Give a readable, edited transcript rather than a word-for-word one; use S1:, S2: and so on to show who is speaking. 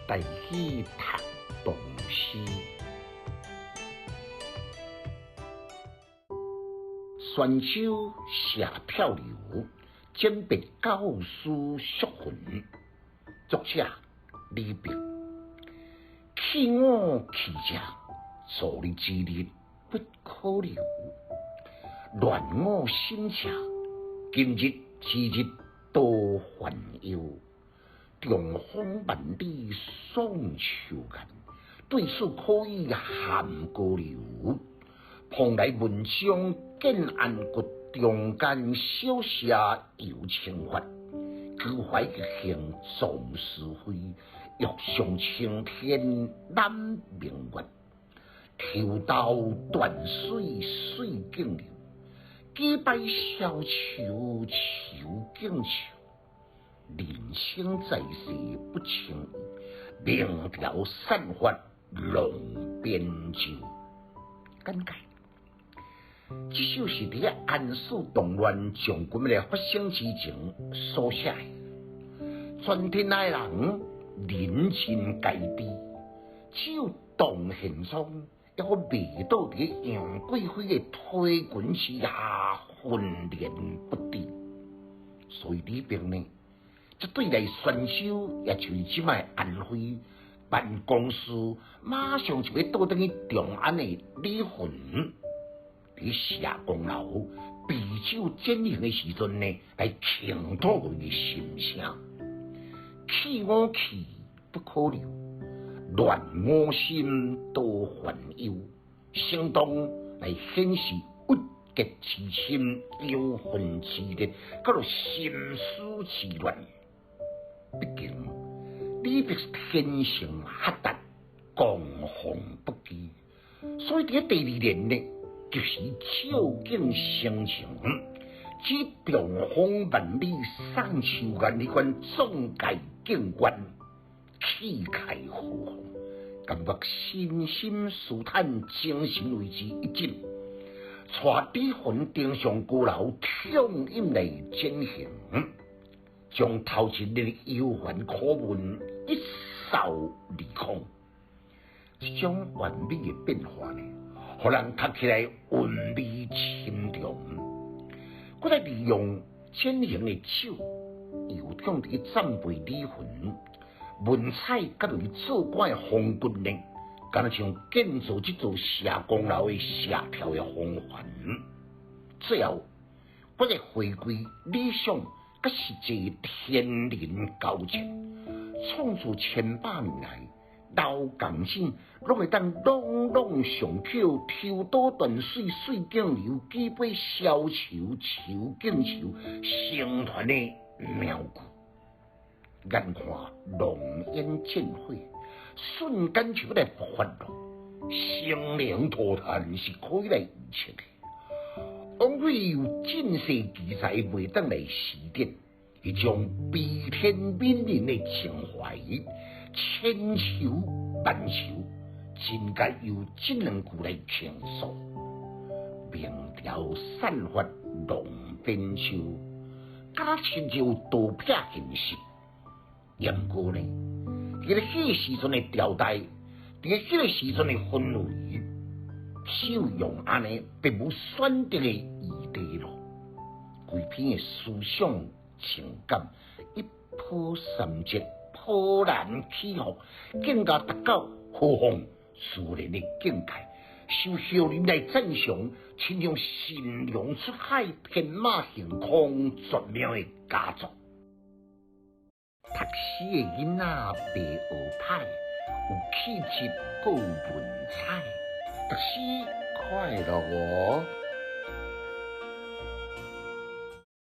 S1: 台語讀唐詩。宣州謝跳樓，餞別教師淑魂。作者李白。棄我去者，昨日之日不可留；亂我心者，今日之日多煩憂。長風萬里送秋雁，對此可以頷高流。蓬萊文章建安骨，中間小社猶清發。高懷激行壯是非，欲上青天攬明月。抽刀斷水水竟流，舉杯消愁愁更愁。人生在世不輕易，明朝散發龍鞭袖。簡介：這首是佇安史動亂將軍來發生之前所寫的。全天下的人人盡皆知，只有唐玄宗猶閣未倒佇楊貴妃的推裙之下昏眠不治。所以李白呢，這對來宣州，也就是這擺安徽辦公事，馬上就欲倒轉去長安的李煥，佇謝公樓備酒餞行的時陣呢，來傾吐伊的心聲。棄我去不可留，亂我心多煩憂。生動來顯示鬱結之深、憂恨之烈，佮著心思之亂。畢竟李白天性豁達，狂放不羈，所以佇第二年呢，及時照景生情，指長風萬里送秋雁彼款壯概景觀，氣概豪放，感覺身心舒坦，精神為之一振。帶李煥登上高樓，暢飲來餞行。將頭一日的憂煩苦悶一掃而空，這種完美的變化呢，予人讀起來韻味深長。閣來利用餞行的酒，遊暢佇讚美李煥，文采佮伊做官的風骨呢，敢若像建造這座謝公樓的謝跳的風範。最後，閣來回歸理想。佮實際天人交戰，創造千百年來老共心，攏會當朗朗上口，抽刀斷水水竟流，舉杯消愁愁更愁，成團的妙句。眼看濃煙漸火，瞬間就欲來爆發囉，生靈塗炭是可以來預測的。枉費有進士奇才袂當來辭典，彼種悲天憫人的情懷，千愁萬愁，真該由這兩句來傾訴。明朝散發龍鞭袖，敢若親像刀劈現實。毋過呢，佇彼個時陣的朝代，佇彼個時陣的氛圍，只有用按呢，別無選擇的餘地囉。規篇的思想情感一波三折，波瀾起伏，更加達到豪放自然的境界，受後人來讚賞，親像神龍出海、天馬行空絕妙的佳作。讀書的囡仔袂學歹，有氣質閣有文采，讀書快樂哦。